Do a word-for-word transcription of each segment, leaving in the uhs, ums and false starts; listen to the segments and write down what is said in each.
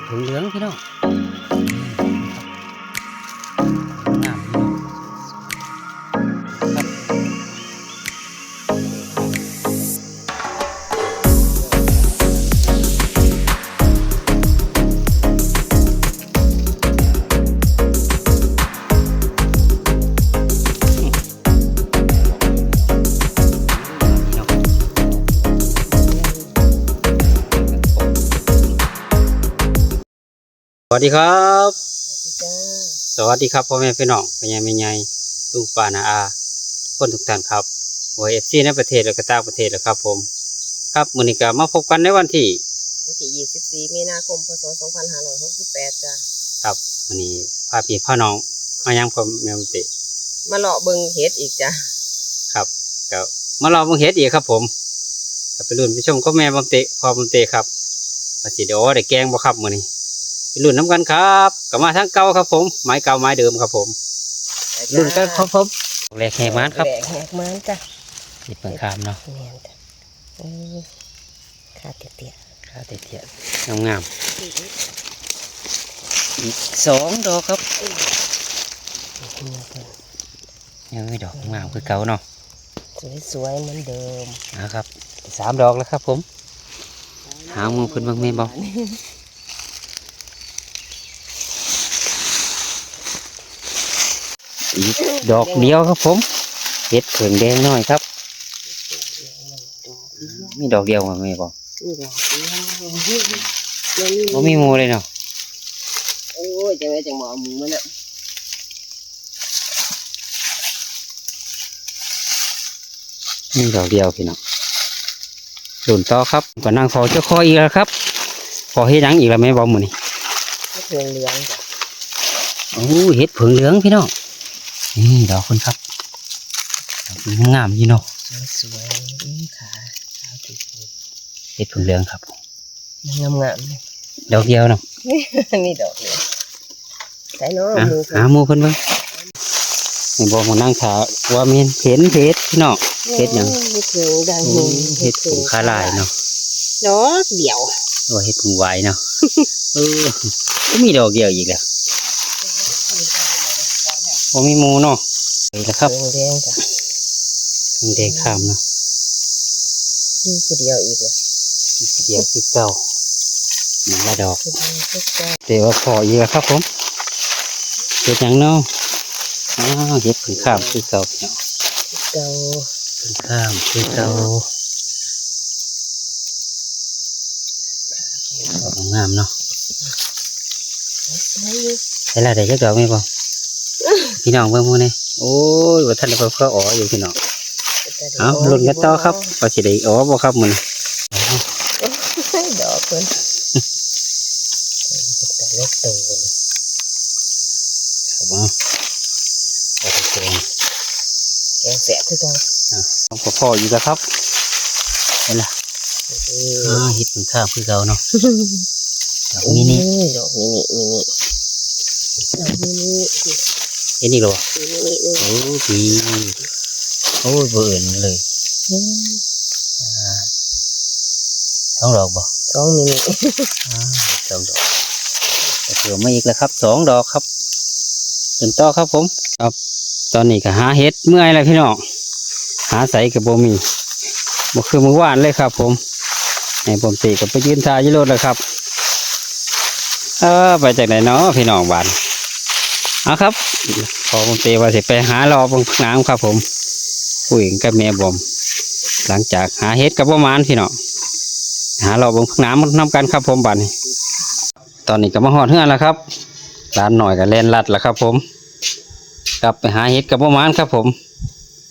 ผึ้งเหลืองพี่น้อง งามอยู่ สวัสดีครับ สวัสดีจ้า สวัสดีครับ พ่อแม่พี่น้อง พ่อใหญ่แม่ใหญ่ ลุงป้าน้าอา ทุกคนทุกท่านครับ โอ้ย เอฟซี ในประเทศและก็ต่างประเทศแล้วครับผม ครับ มื้อนี้ก็มาพบกันในวันที่ วันที่ ยี่สิบสี่ มีนาคม พ.ศ. สองพันห้าร้อยหกสิบแปด จ้า ครับ มื้อนี้พาพี่พาน้องมาหยัง พ่อแม่บุญเตะ มาเลาะเบิ่งเห็ดอีกจ้า ครับ ก็มาเลาะเบิ่งเห็ดอีกครับผม ก็ไปลุ้นไปชมกับแม่บอมเตะ พ่อบอมเตะครับ ว่าสิได้ โอ้ ได้แกงบ่ครับมื้อนี้ ไปลุ้นนำกันครับ ก็มาทางเก่าครับผม หมายเก่าหมายเดิมครับผม ไปจ้า ลุ้นกันครับผม แหลกแหกหมานครับ แหลกแหกหมานจ้ะ เห็ดเผิงคามเนาะ แม่นจ้ะ เออ ขาเตี้ยๆ ขาเตี้ยๆ งามๆ อีกสองดอกครับ ยังมีดอกงามคือเก่าเนาะ สวยๆ เหมือนเดิม นะครับ สามดอกแล้วครับผม หาหมู่เพิ่นเบิ่งแม่นบ่ อีกดอกเดียวครับผม เห็ดเผิงแดงน้อยครับ มีดอกเดียวบ่แม่บ่ มีดอกเดียว บ่มีหมู่เลยเนาะ โอ้ย จังได๋จังบ่เอาหมู่มาเนาะ มีดอกเดียวพี่น้อง ลุ้นต่อครับ ก็นั่งขอเจ้าขออีกแล้วครับ ขอเฮ็ดหยังอีกแล้วแม่บ่มื้อนี้ เห็ดเผิงเหลืองจ้ะ โอ้ เห็ดเผิงเหลืองพี่น้อง นี่ดอกเพิ่นครับ ดอกงามอยู่เนาะ สวยๆ อือ ขา ขาติด เห็ดเผิงเหลืองครับ งามๆ เลย ดอกเดียวเนาะ มีดอกเดียว ใส่เนาะ อ่ะ หมู่เพิ่น หาหมู่เพิ่นเบิ่ง นี่บอกมานั่งถ่าว่าแม่นเห็นเห็ดพี่น้อง เห็ดหยัง เห็ดเผิงดัง โอ้ เห็ดเผิงขาลายเนาะ ดอกเดียว ว่าเห็ดเผิงหวายเนาะ เออ ก็มีดอกเดียวอีกแล้ว บ่มีหมู่เนาะ นี่แหละครับ เผิงแดงจ้ะ เผิงแดงคามเนาะ อยู่ผู้เดียวอีกแล้ว อยู่ผู้เดียวคือเก่า หนึ่งละดอก ผู้เดียวคือเก่า แต่ว่าพออีกแล้วครับผม เห็ดหยังเนาะ อ้าว เห็ดเผิงคามคือเก่าพี่น้อง คือเก่า เผิงคามคือเก่า ดอกงามเนาะ สวยอยู่ ใส่ละได้จักดอกแม่บ่ พี่น้องเบิ่งหมู่นี่ โอ้ย บ่ทันได้พออ๋ออยู่พี่น้อง เอ้า ลุ้นกันต่อครับ ว่าสิได้อ๋อบ่ครับมื้อนี้ ดอกเพิ่น เป็นตาเล็กโตเลย ครับผม เอาไปแกง แกงแซ่บคือเก่า อ่ะ เอาพอๆ อยู่แล้วครับ เห็นละ เออ อ่า เห็ดเผิงคามคือเก่าเนาะ ดอกมินิ อืม ดอกมินิ มินิ ดอกมินิ เห็นอีกแล้วบ่ มินิหนึ่ง โอ้ ดี โอ้ย บ่เอิ้นเลย อืม อ่า สองดอกบ่ สองมินิ อ่า สองดอก ก็เพิ่มมาอีกแล้วครับ สองดอกครับ เดินต่อครับผม ครับ ตอนนี้ก็หาเห็ดเมื่อยแล้วพี่น้อง หาไสก็บ่มี บ่คือมื้อวานเลยครับผม แม่บอมเตะก็ไปยืนถ่าอยู่โลดแล้วครับ เออ ไปจังได๋เนาะพี่น้องบาด เอาครับ พ่อบอมเตะว่าสิไปหาเลาะเบิ่งผักหนามครับผม คุยกันกับแม่บอม หลังจากหาเห็ดก็บ่หมานพี่น้อง หาเลาะเบิ่งผักหนามนำกันครับผมบาดนี้ ตอนนี้ก็มาฮอดเฮือนแล้วครับ หลานน้อยก็แล่นลัดแล้วครับผม กลับไปหาเห็ดก็บ่หมานครับผม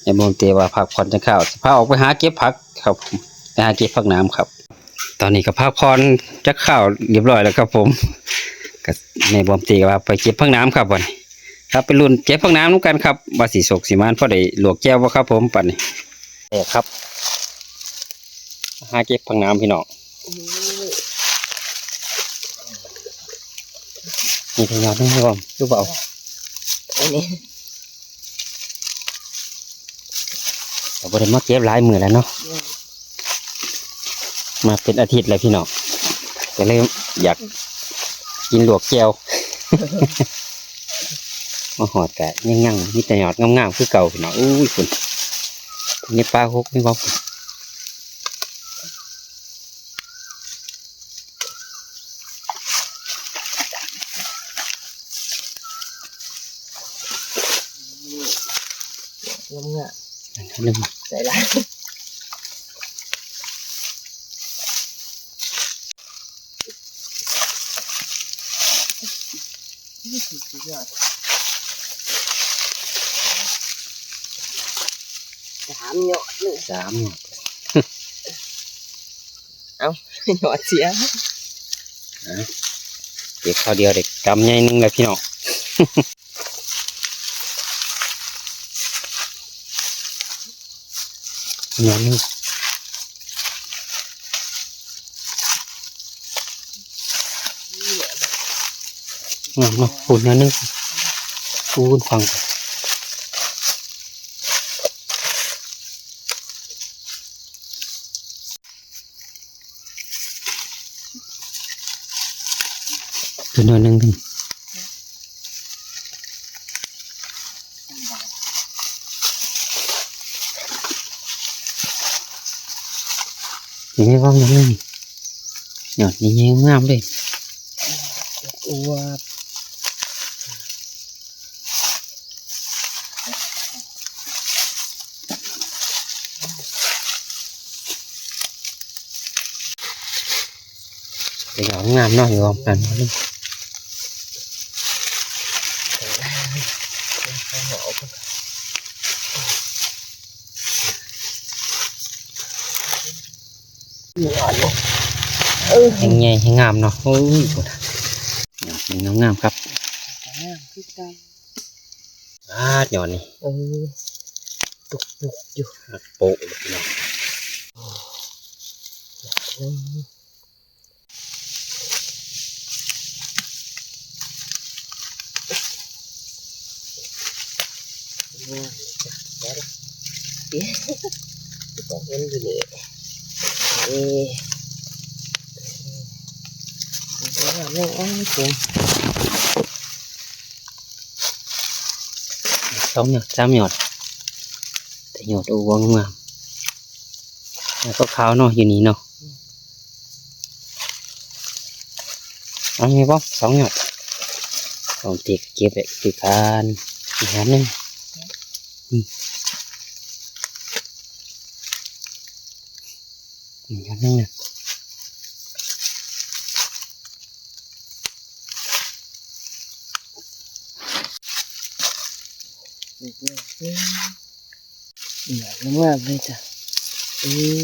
แม่บอมเตะว่าพักผ่อนจักคราว สิพาออกไปหาเก็บผักครับผม ไปหาเก็บผักหนามครับ ตอนนี้ก็พักผ่อนจักคราวเรียบร้อยแล้วครับผม ก็แม่บอมเตะว่าไปเก็บผักหนามครับบัดนี้ ครับ ไปลุ้นเก็บผักหนามนำกันครับ ว่าสิโชคสิหมานพอได้ลวกแจ่วบ่ครับผม บัดนี้ แซ่บครับ หาเก็บผักหนามพี่น้อง อืม นี่ผักหนามพี่น้อง รู้เปล่า อันนี้ ก็บ่ได้มาเก็บหลายมื้อแล้วเนาะ อืม มาเป็นอาทิตย์แล้วพี่น้อง ก็เลยอยาก กินลวกแจ่ว มาฮอดกะยังๆ มีแต่ยอดงามๆ คือเก่าพี่น้อง อุ้ย คุณ นี่ปลาหกนี่บ่ งามงาม อันนี้หนึ่ง ใส่ละ สุดยอด สามยอดเลย สามยอด เอ้า ยอดเสีย อ่ะ เก็บข้าวเดียวเด็กกำใหญ่หนึ่งเลยพี่น้อง หน่อยหนึ่ง อ่ะ มาปูนหน่อยหนึ่ง ปูนฟัง ตัวน้อยหนึ่งขึ้น อย่างนี้ว่ามันนี่ ยอดนี่ยังงามเลย อวบ เป็นดอกงามเนาะ อยู่รวมกัน แห้งใหญ่แห้งงามเนาะ โอ้ย เป็นงามๆ ครับ งามคือกัน อ่า ยอดนี่ เออ ตุกๆ อยู่ หักโปะเลยพี่น้อง อืม งามเลยจ้ะ เดี๋ยวละ เดี๋ยว ต้องเห็นอยู่นี่ เอ๊ะ งามเลย โอ้ย เจ๋ง สองยอด สามยอด แต่ยอด โอ้ งาม แล้วก็ขาวเนาะ อยู่นี่เนาะ อันนี้บ่ สองยอด ต้องติดเก็บไว้คือกัน อีกอันหนึ่ง อืม อีกอันหนึ่งเนี่ย อีกอันหนึ่ง เนี่ย งามๆ เลยจ้ะ อืม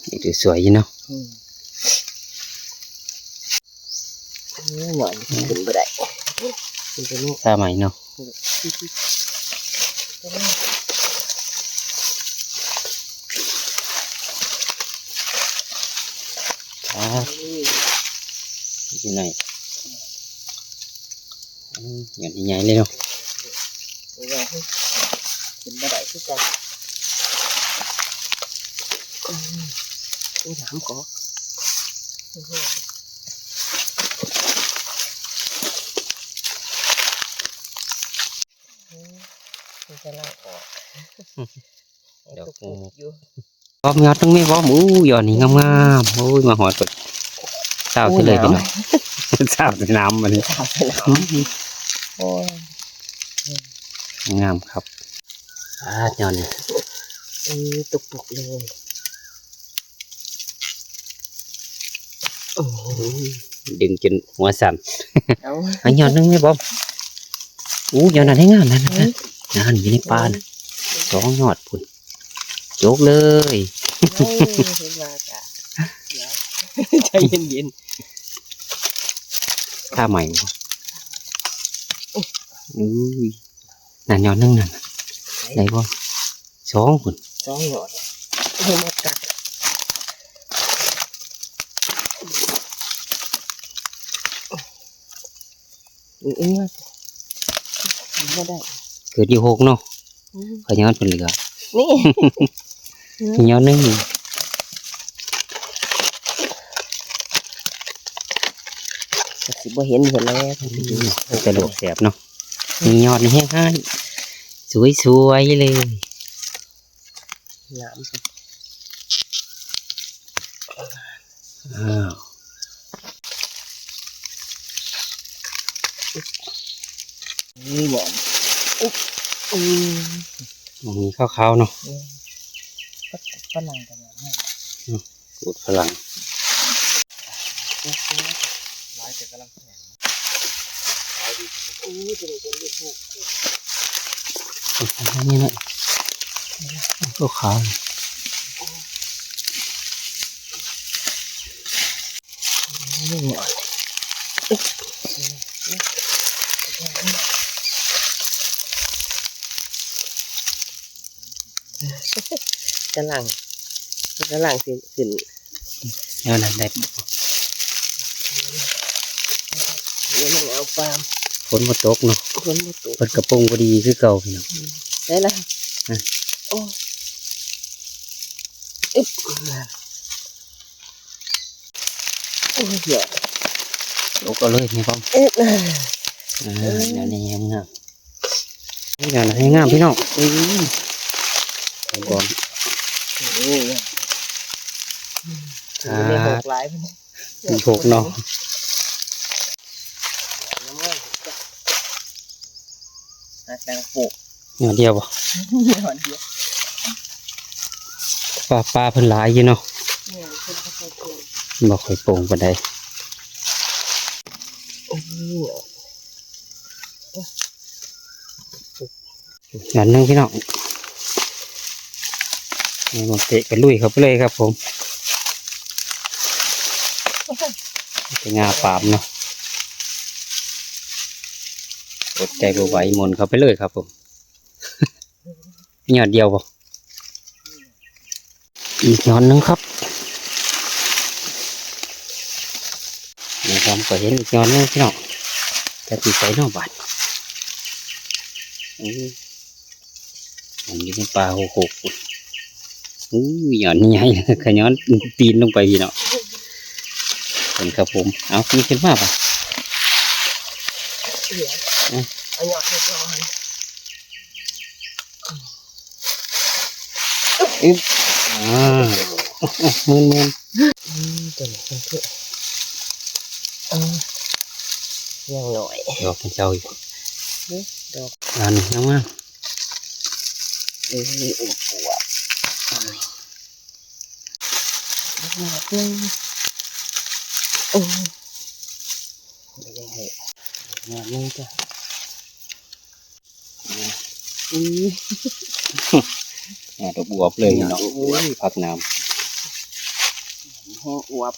นี่ถือสวยอยู่เนาะ อืม โอ้ย หน่อยขึ้นบ่ได้ ขึ้นไปนี่ ท่าใหม่เนาะ อืม อ่า นี่ อยู่ไหน อืม อย่างใหญ่เลยเนาะ เออ ขึ้นบ่ได้คือกัน อืม อุ้ย น้ำกอก อืม มันจะไล่ออก ดอก ตุกๆ อยู่ พร้อมยอดนึงไหมพร้อม อู้ ยอดนี่งามๆ โอ้ย มาหอดกดเศร้า โอ้ย ที่เลยพี่น้อง หนาว เศร้าสนามมัน เศร้าสนาม โอ้ย งามครับ อ่า ยอดนี่ เออ ตุกๆ เลย โอ้โห ดึงจนหัวสั่น เอา อันยอดนึงไหมบอม อู้ ยอดนั้นให้งามนะ อืม นั่นอยู่ในป่านะ สองยอดพุ่น จกเลย โอ้ย เห็นว่าจ้ะ เดี๋ยว ใจเย็นๆ ท่าใหม่ อุ้ย นั่นยอดหนึ่งนั่น ได้บ่ สองพุ่น สองยอด เอามาตัด อืม อืม บ่ได้ เกิดอยู่หกเนาะ อืม ขยันเป็นเหลือ นี่ ยอดหนึ่ง อืม ก็สิบ่เห็นเพิ่นแล้ว อืม แต่ดอกแสบเนาะ มียอดนี่แฮงหาย สวยๆเลย งาม อ้าว นี่บ่ อุ๊บ อืม อืม ขาวๆเนาะ อืม ฝรั่งกันนะ อืม กูดฝรั่ง หลายแต่กำลังแข็ง โอ้ย ตัวนี้เป็นลูกผู้ นี่นะ ขาวๆ กำลัง กำลังสิขึ้น เออ นั่นแหละ เดี๋ยวมันเอาปลา ฝนบ่ตกเนาะ ฝนบ่ตก เพิ่นกระโปรงบ่ดีคือเก่าพี่น้อง อืม ได้ละ อ่ะ โอ้ อึ๊บ โอ้ย เดี๋ยว ตกเอาเลยนี่ครับ เอ๊ะ อ่า เดี๋ยวนี้ยังงาม นี่งาม ให้งามพี่น้อง อืม ก่อน โอ้ย อ่า มีหกหลาย มีหกเนาะ หักดังโปะ หน่อเดียวบ่ หน่อเดียว ปลา ปลาเพิ่นหลายอยู่เนาะ เนี่ย เพิ่นบ่ค่อยโป่ง บ่ค่อยโป่งปานใด โอ้โห อันหนึ่งพี่น้อง นี่ผมเตะกระลุยเข้าไปเลยครับผม เป็นงาปาล์มเนาะ อดใจบ่ไหว หมุนเข้าไปเลยครับผม ยอดเดียวบ่ อีกยอดหนึ่งครับ นี่ผมก็เห็นอีกยอดหนึ่งพี่น้อง จะติดใส่นอกบาด อืม อันนี้เป็นปลาหกหก อู้ย ยอดนี่ใหญ่ ขย้อนตีนลงไปพี่น้อง เห็นครับผม เอา มีขึ้นมาปะ เหลือ อืม เอายอดเดียวก่อน อึ๊บ อ่า หมื่น หมื่น อืม ตัวนี้มันคือ เออ ยังหน่อย ดอกเป็นเจ้าอยู่ เอ๊ะ ดอก อันนี้งามๆ เออ อวบๆ ดอกหนึ่ง โอ้ย ไม่ได้ให้ ดอกหนึ่งจ้ะ อืม หน้าอวบๆเลยเนาะ โอ้ย ผักน้ำ หัวอวบ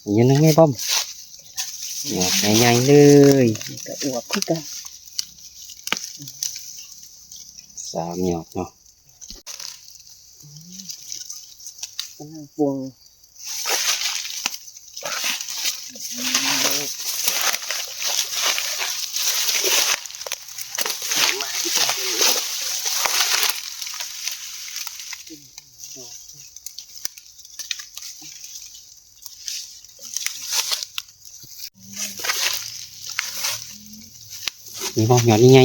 อันนี้นึงไม่ป้อม ดอกใหญ่ๆเลย ก็อวบคือกัน สามยอดเนาะ กำลังปรุง นี่บ่ ยอดนี่ไง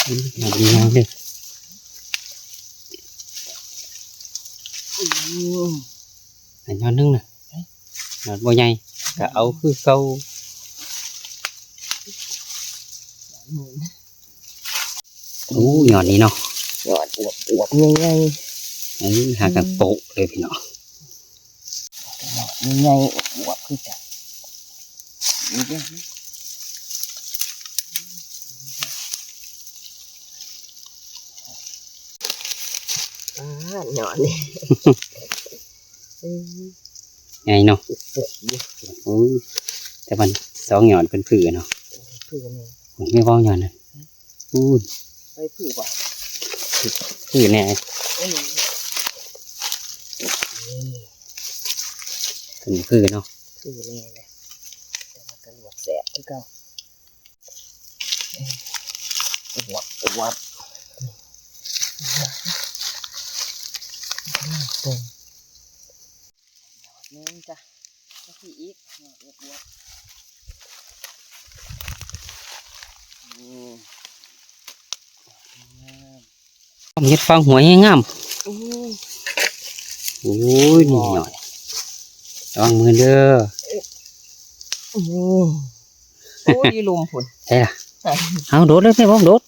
อืม ยอดนี่ไงเลย อืม อันยอดหนึ่งน่ะ ยอดบ่ใหญ่ ก็เอาคือเก่า โอ้ ยอดนี้เนาะ ยอดอวบอวบใหญ่ๆ เออ หากันโปะเลยพี่น้อง ยอดใหญ่อวบคือกัน อ่า ยอดนี่ อืม ไงเนาะ โอ้ย แต่มันสองหย่อนเป็นผืนเนาะ ผืนนี่ ไม่ว่องหย่อนนะ อู้ย ไปผืนปะ ผืนแน่ เอ้ย นี่ เป็นผืนเนาะ ผืนแน่เลย แต่ว่าก็ลวกแซ่บคือเก่า อวบอวบ ปรุง พี่อีก โอ้ เห็ดฟางหัวแห้งงาม โอ้ โอ้ย นี่หน่อย ระวังมือเด้อ โอ้ โอ้ย ลมพุ่น ใช่ล่ะ เอาโดดเลย แม่บอมโดด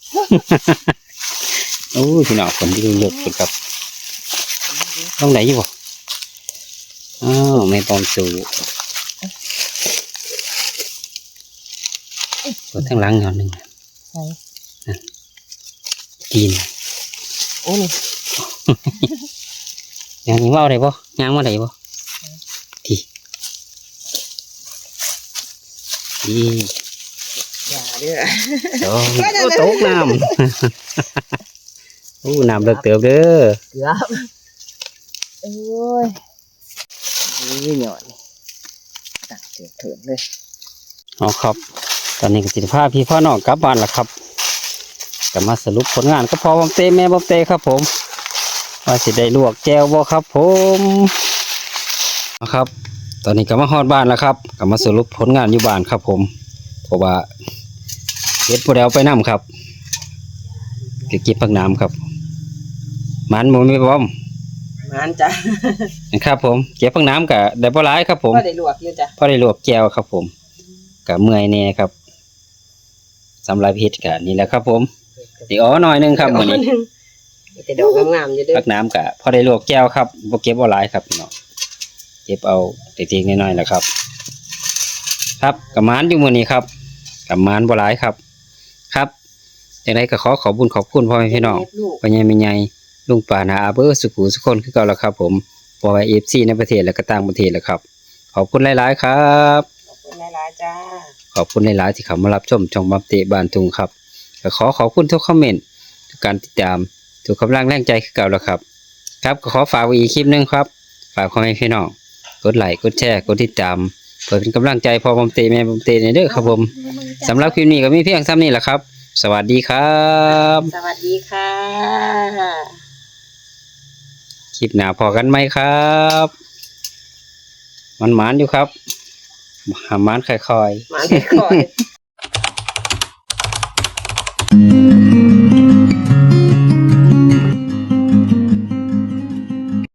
โอ้ย พี่น้อง คนที่เลือกเป็นครับ ต้องไหนอยู่บ่ อ้าว แม่บอมสู เปิดทางหลังหน่อยหนึ่ง ใช่ ตีน โอ้นี่ อย่างนี้ว่าอะไรบ่ ย่างมาได้บ่ ตี ตี อย่าเด้อ โอ้ โอ้ ตกน้ำ โอ้ น้ำเลิกเติบเด้อ เกือบ โอ้ย นี่หน่อย ตักเถื่อนๆเลย เอาครับ ตอนนี้ก็สิพาพี่พาน้องกลับบ้านละครับ ก็มาสรุปผลงานกับพ่อบอมเต้แม่บอมเต้ครับผม ว่าสิได้ลวกแจ่วบ่ครับผม นะครับ ตอนนี้ก็มาฮอดบ้านแล้วครับ ก็มาสรุปผลงานอยู่บ้านครับผม เพราะว่าเห็ดบ่ได้เอาไปนำครับ ก็เก็บผักหนามครับ มันบ่มีบ่ หมานจ้ะ ครับผม เก็บผักหนามก็ได้บ่หลายครับผม พอได้ลวกอยู่จ้ะ พอได้ลวกแจ่วครับผม ก็เมื่อยแน่ครับ สำหรับเห็ดก็นี่แหละครับผม สิอ้อหน่อยหนึ่งครับมื้อนี้ แต่ดอกงามๆอยู่เด้อ ผักหนามก็พอได้ลวกแจ่วครับ บ่เก็บบ่หลายครับพี่น้อง เก็บเอาเล็กๆน้อยๆแหละครับ ครับ ก็หมานอยู่มื้อนี้ครับ ก็หมานบ่หลายครับ ครับ จังใดก็ขอขอบบุญขอบคุณพ่อแม่พี่น้อง เก็บลูก พ่อใหญ่แม่ใหญ่ ลุงป้าน้าอาเบิดสุขุสุคนคือเก่าล่ะครับผม บ่ว่า เอฟซี ในประเทศและก็ต่างประเทศล่ะครับ ขอบคุณหลายๆครับ ขอบคุณหลายๆจ้า ขอบคุณหลายๆที่เข้ามารับชมช่องบอมเต้บ้านทุ่งครับ ก็ขอขอบคุณทุกคอมเมนต์ ทุกการติดตาม ทุกกำลังแรงใจคือเก่าล่ะครับ ครับ ก็ขอฝากไว้อีกคลิปหนึ่งครับ ฝากพ่อแม่พี่น้อง กดไลค์ กดแชร์ กดติดตาม เพื่อเป็นกำลังใจพ่อบอมเต้แม่บอมเต้แหน่เด้อครับผม สำหรับคลิปนี้ก็มีเพียงส่ำนี้ล่ะครับ สวัสดีครับ สวัสดีค่ะ คลิปหน้าพ้อกันใหม่ครับ มันหมานอยู่ครับ หมานค่อยๆ หมานค่อยๆ